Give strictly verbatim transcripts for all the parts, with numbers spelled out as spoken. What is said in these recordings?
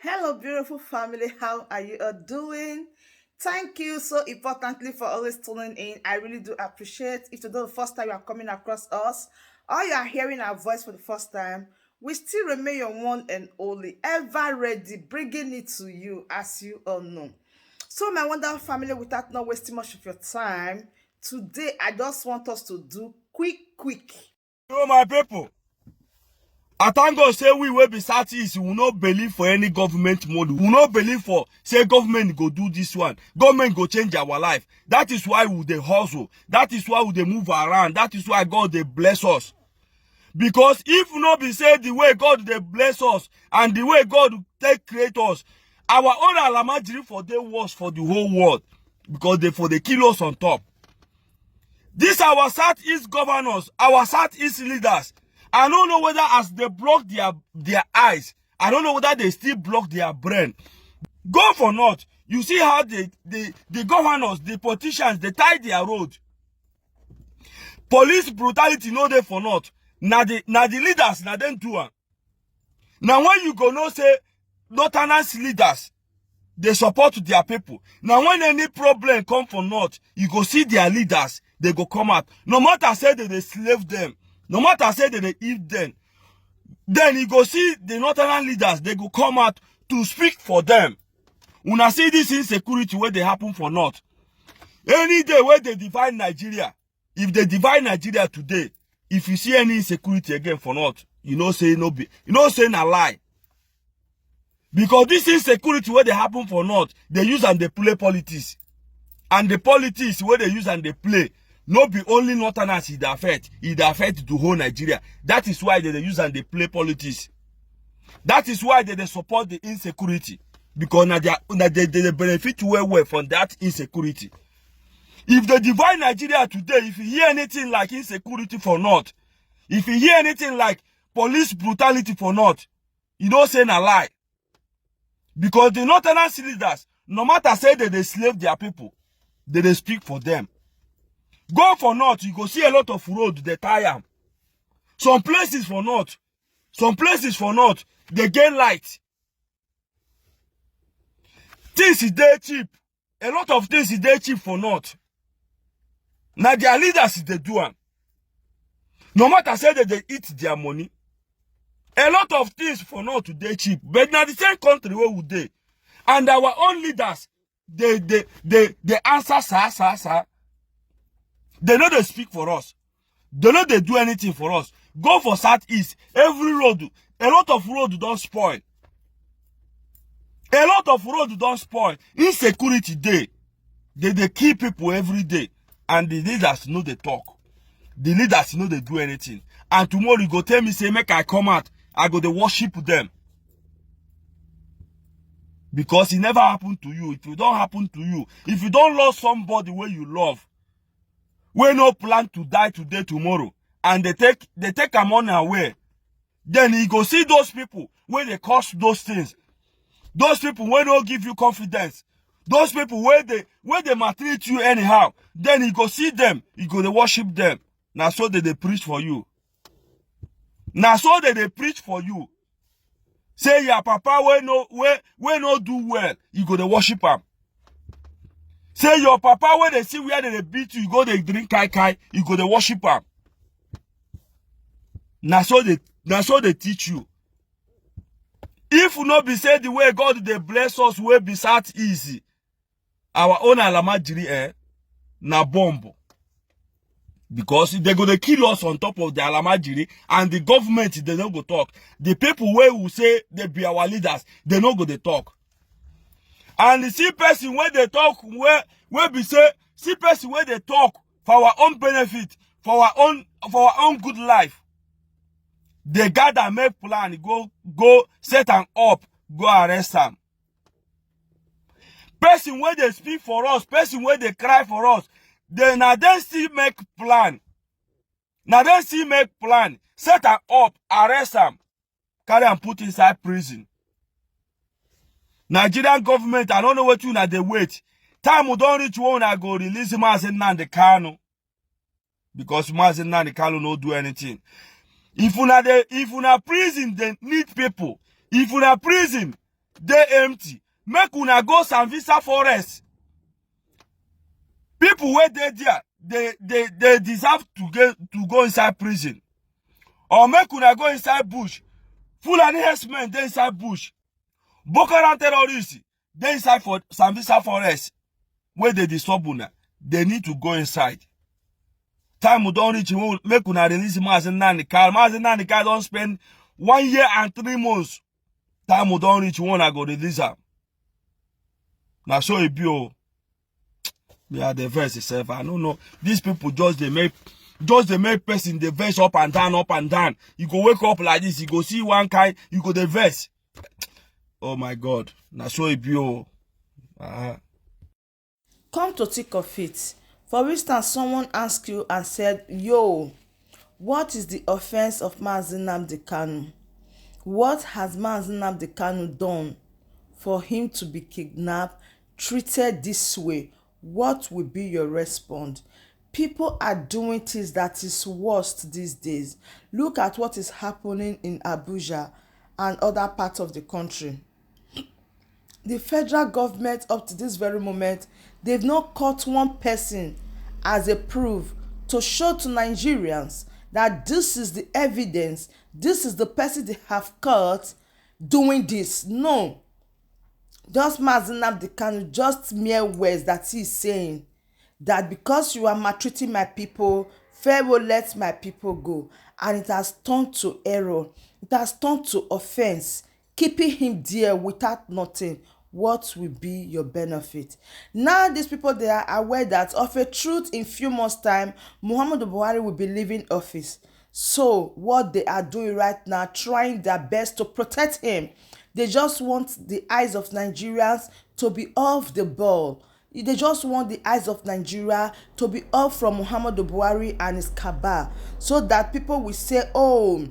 Hello, beautiful family. How are you all doing? Thank you so importantly for always tuning in. I really do appreciate. If today the first time you are coming across us, or you are hearing our voice for the first time, we still remain your one and only, ever ready, bringing it to you, as you all know. So, my wonderful family, without not wasting much of your time, today I just want us to do quick, quick. So, my people, I thank God say we will be Southeast. We no believe for any government model. We no believe for say government go do this one. Government go change our life. That is why we dey hustle. That is why we dey move around. That is why God dey bless us. Because if no be say the way God dey bless us and the way God take create us, our own alamajiri for dey worse for the whole world, because they for dey kill us on top. This our Southeast governors, our Southeast leaders, I don't know whether as they block their their eyes, I don't know whether they still block their brain. Go for North. You see how the the the governors, the politicians, they tie their road. Police brutality no dey for North. Na the na the leaders na dem do am. Na when you go know say Northerners leaders dey support their people. Na when any problem come for North, you go see their leaders, they go come out. No matter say they dey slave them, no matter say they dey eat them, then you go see the Northern leaders, they go come out to speak for them. Una see this insecurity wey dey happen for North. Any day wey they divide Nigeria, if they divide Nigeria today, if you see any insecurity again for North, you know say no be, you know say na lie. Because this insecurity wey dey happen for North, they use am dey play politics. And the politics wey they use am dey play, no be only Northerners e dey affect, e dey affect the whole Nigeria. That is why they dey use am dey play politics. That is why they dey support the insecurity, because na their na they, they dey benefit well well from that insecurity. If they divide Nigeria today, if you hear anything like insecurity for North, if you hear anything like police brutality for North, you know say na lie. Because the Northerners leaders, no matter say they dey slave their people, they dey speak for them. Go for North, you go see a lot of road dey tie am. Some places for North, some places for North, they get light. Things e dey cheap. A lot of things e dey cheap for North. Na their leaders e dey do am. No matter say they dey eat their money. A lot of things for North dey cheap, but na the same country wey we dey. And our own leaders, they they they they answer sir, sir, sir. They no dey speak for us. They no dey do anything for us. Go for Southeast, every road, a lot of road don spoil. A lot of road don spoil. Insecurity dey. They dey kill people every day. And the leaders no dey talk. The leaders no dey do anything. And tomorrow you go tell me say make I come out, I go dey worship them. Because it never happened to you. If it don't happen to you, if you don't lose somebody where you love, wey no plan to die today, tomorrow, and they take they take am on away, then you go see those people wey dey cause those things, those people wey no give you confidence, those people wey dey wey dey maltreat you anyhow, then you go see them, you go dey worship them. Na so they dey preach for you. Na so they dey preach for you. Say your papa wey no wey wey no do well, you go dey worship am. Say your papa wey dey see where they dey beat you, you go dey drink kai kai, you go dey worship am. Na so they na so they teach you. If no be say the way God dey bless us, wey be South easy, our own alamajiri, eh, na bomb. Because they go dey kill us on top of the alamajiri, and the government, they no go talk. The people wey we say they be our leaders, they no go dey talk. And you see person wey dey talk, wey wey be say, see person wey dey talk for our own benefit, for our own for our own good life. They gather, make plan, go go set am up, go arrest am. Person wey dey speak for us, person wey dey cry for us, they na dem still make plan. Na dem still make plan, set am up, arrest am, carry am put inside prison. Nigerian government, I don't know wetin una dey wait. Time don reach when una go release Mazi Nnamdi Kanu. Because Mazi Nnamdi Kanu no do anything. If una dey, if una prison dey need people, if una prison dey empty. Make una go Sambisa forest. People wey dey there, they, they, they deserve to get, to go inside prison. Or make una go inside bush. Fulani herdsmen dey inside bush. Boko Haram terrorists dey inside for Sambisa forest wey dey disturb una. They need to go inside. Time don reach, make una release Mazi Nnamdi Kanu. Mazi Nnamdi Kanu don spend one year and three months. Time don reach, una go release am. Na so e be o. Me, I dey vex sef. I no know. These people just dey make, just dey make person dey vex up and down, up and down. You go wake up like this, you go see one kind, you go dey vex. Oh my God. Na so e be o. Ah. Come to think of it, for instance, someone asked you and said, "Yo, what is the offense of Mazi Nnamdi Kanu? What has Mazi Nnamdi Kanu done for him to be kidnapped, treated this way? What will be your response?" People are doing things that is worst these days. Look at what is happening in Abuja and other parts of the country. The federal government, up to this very moment, they've not caught one person as a proof to show to Nigerians that this is the evidence, this is the person they have caught doing this. No. Just Mazi Nnamdi Kanu, just mere words that he's saying that because you are maltreating my people, Pharaoh let my people go. And it has turned to error. It has turned to offense. Keeping him there without nothing, what will be your benefit? Now, these people, they are aware that of a truth, in few months' time, Muhammadu Buhari will be leaving office. So, what they are doing right now, trying their best to protect him. They just want the eyes of Nigerians to be off the ball. They just want the eyes of Nigeria to be off from Muhammadu Buhari and his cabal, so that people will say, "Oh,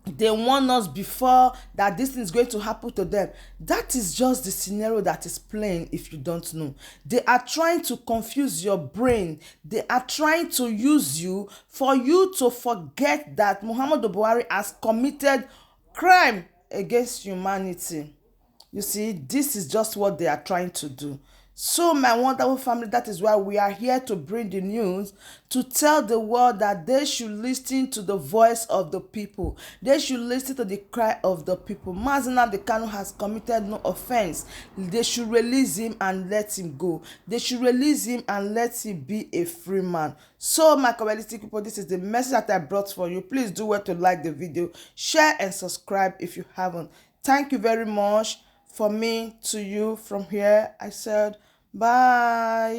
they warned us before that this thing is going to happen to them." That is just the scenario that is playing, if you don't know. They are trying to confuse your brain. They are trying to use you for you to forget that Muhammadu Buhari has committed crime against humanity. You see, this is just what they are trying to do. So, my wonderful family, that is why we are here to bring the news, to tell the world that they should listen to the voice of the people. They should listen to the cry of the people. Mazi Nnamdi Kanu has committed no offense. They should release him and let him go. They should release him and let him be a free man. So, my community people, this is the message that I brought for you. Please do well to like the video, share and subscribe if you haven't. Thank you very much. For me to you, from here, I said bye.